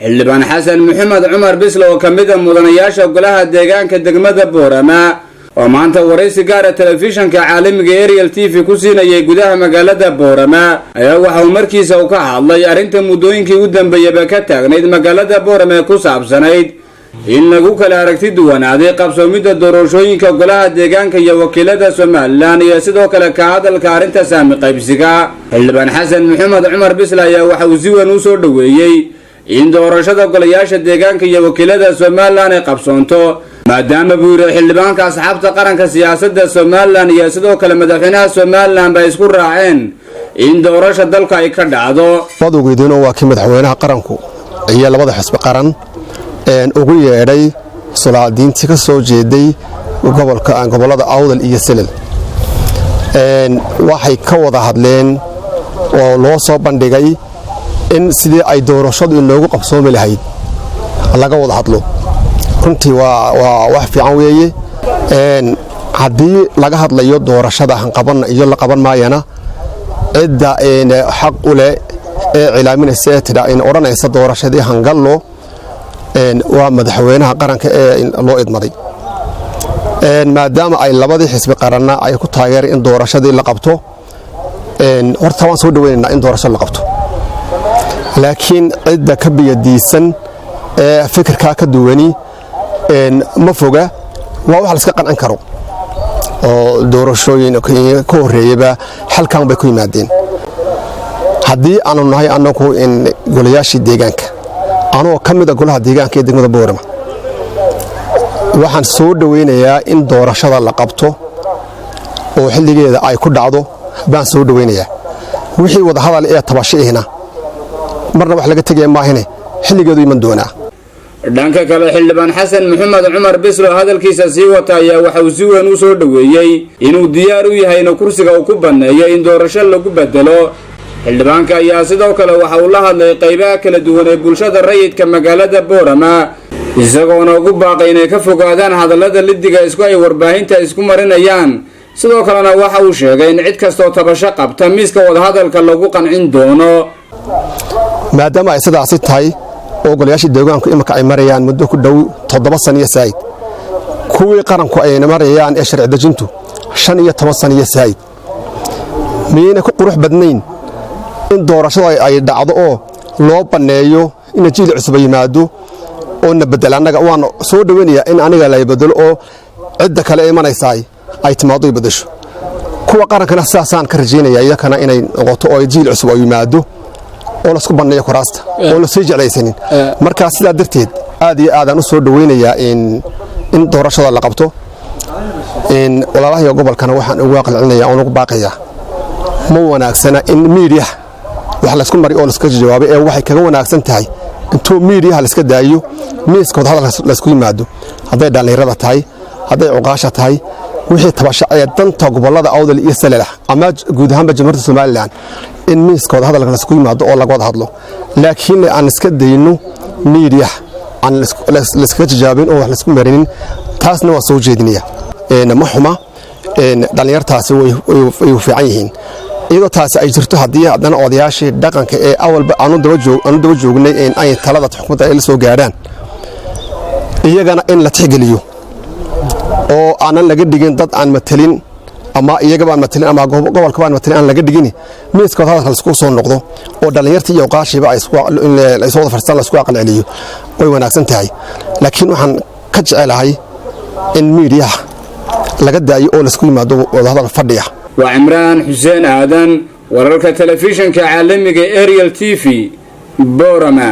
Xildhibaan Xasan Maxamed Cumar Bisle, oo ka mid a mudanayaasha golaha deegaanka degmada Boorama, oo maanta waraysi gaara telefishanka caalamiga Ariel TV ku siinayay gudaha magaalada Boorama, ayaa waxa uu markiisa u ka hadlay arrinta muddooyinkii u dambeeyaba ka taagnayd magaalada Boorama ee ku saabsanayd in lagu kala aragti duwanaaday qabsoomidda doorashooyinka golaha deegaanka iyo wakiilada Somaliland, iyo sidoo kale ka hadalka arrinta saami qaybsiga. Xildhibaan Xasan Maxamed Cumar Bisle ayaa waxa uu si weyn u soo dhoweeyey in doorashada golayaasha deegaanka iyo wakiilada Somaliland ay qabsoonto, maadaama, buu yidhi xildhibaanka, asxaabta qaranka, siyaasadda Somaliland iyo sidoo kale madaxweynaha Somaliland bay isku raaceen in doorasha dalka ay ka dhacdo. Waad ogeydeenoo waa kii madaxweynaha qaranku iyo labada xisbi qaran ugu yeedhay sulaadiintii ka soo jeeday gobollada Awdal iyo Selel. Waxay ka wada hadleen oo loo soo bandhigay in sidii ay doorashadu inoogu qabsoomi lahayd laga wada hadlo. Runtii waa wax fiican weeye. Haddii laga hadlayo doorashada hanqabanna iyo la qaban maayana, cidda xaq u leh ee cilaaminaysa ee tidha in odhanaysa doorashadii hangallo waa madaxweynaha qaranka ee loo idmaday. Maadaama ay labadii xisbi qaranna ay ku taageereen in doorashadii la qabto, horta waan soo dhaweynaynaa in doorasho la qabto, laakiin cidda ka biyadiisan ee fikirkaa ka duwani ma foga, waa wax la iska qancin karo oo doorashooyin ka horreeyaba xalkan bay ku yimaadeen. Haddii aanu nahay annagu in golayaashii deegaanka, anoo ka mid a golaha deegaanka ee degmada Boorama, waxaan soo dhoweynayaa in doorashada la qabto oo xilligeeda ay ku dhacdo baan soo dhoweynayaa. Wixii wadahadal ee tabasho ihna marna wax laga tegaya maahine, xilligeedu iman doonaa. Dhanka kale, xildhibaan Xasan Maxamed Cumar Bislo hadalkiisa sii wata ayaa waxa uu si weyn u soo dhoweeyey inuu diyaar u yahayna kursiga uu ku banneeyo in doorasho lagu bedelo. Xildhibaanka ayaa sidoo kale waxa uu la hadlay qaybaha kala duwan ee bulshada rayidka magaalada Boorama, isagoona ugu baaqay inay ka fogaadaan hadallada lidiga isku ay warbaahinta isku marinayaan. Sidoo kalena waxa uu sheegay in cid kastoo tabasho qabta miiska wadahadalka lagu qancin doono. Maadaama ay sidaasi tahay oo golayaashii deegaanku iminka ay marayaan muddo ku dhow 7 san iyo saa'id, kuwii qaranku ayna marayaan ee sharci dejintu 15 san iyo saa'id, miyayna ku qurux badnayn in doorashada ay dhacdo oo loo banneeyo ina jiil cusub yimaado oo na bedel? Annaga waan soo dhoweynayaa in aniga la bedelo oo cidda kale imanaysaay ay timaado ay beddesho. Kuwa qarankana sidaasaan ka rajaynaya iyakana inay noqoto oo jiil cusub oo yimaado oo lasku banneeyo kuraasta oo lasii jeclaysanin. Markaa sidaa darteed aad iyo aadaan u soo dhoweynayaa in doorashada la qabto. Walaalahayo gobolkana waxaan ugu aqalcelinaya oon ugu baaqayaa, ma wanaagsana in miidiyaha wax laysku mari oo laiska jawaabay, ee waxay kaga wanaagsan tahay intuu miidiyaha laiska daayo, miiska wadahadalka laysku yimaado, hadday dhallinyarada tahay, hadday cuqaasha tahay, wixii tabasho ee danta gobollada Awdal iyo Salelah ama guud ahaanba Jamhuuriyadda Somaliland, in miiska wadahadalka laysku yimaado oo laga wada hadlo, laakiin aan iska dayno miidiyaha, aan layskaga jajaabin oo wax laysku marinin. Taasna waan soo jeedinaya. Ma xuma, dhallinyartaasi way fiican yihiin. Iyadoo taasi ay jirto, haddii haddana odayaashii dhaqanka ee awalba aanu daba joognay in ay talada xukuumadda ay la soo gaadhaan, iyagana in la tixgeliyo oo aanan laga dhigin dad aan matelin ama iyagaba aan matelin ama gobolkaba aan matelin aan laga dhigin, miiska wadahadalka laisku soo noqdo oo dhallinyartii iyo oqaashiiba ay soo wada farstaan, laisku aqal celiyo, way wanaagsan tahay. Laakiin waxaan ka jecelahay in miidiyaha laga daayo oo laisku yimaado wadahadal fadhiya. Waa Cimraan Xuseen Aadan, wararka telefishanka caalamiga Ariel TV, Boorama.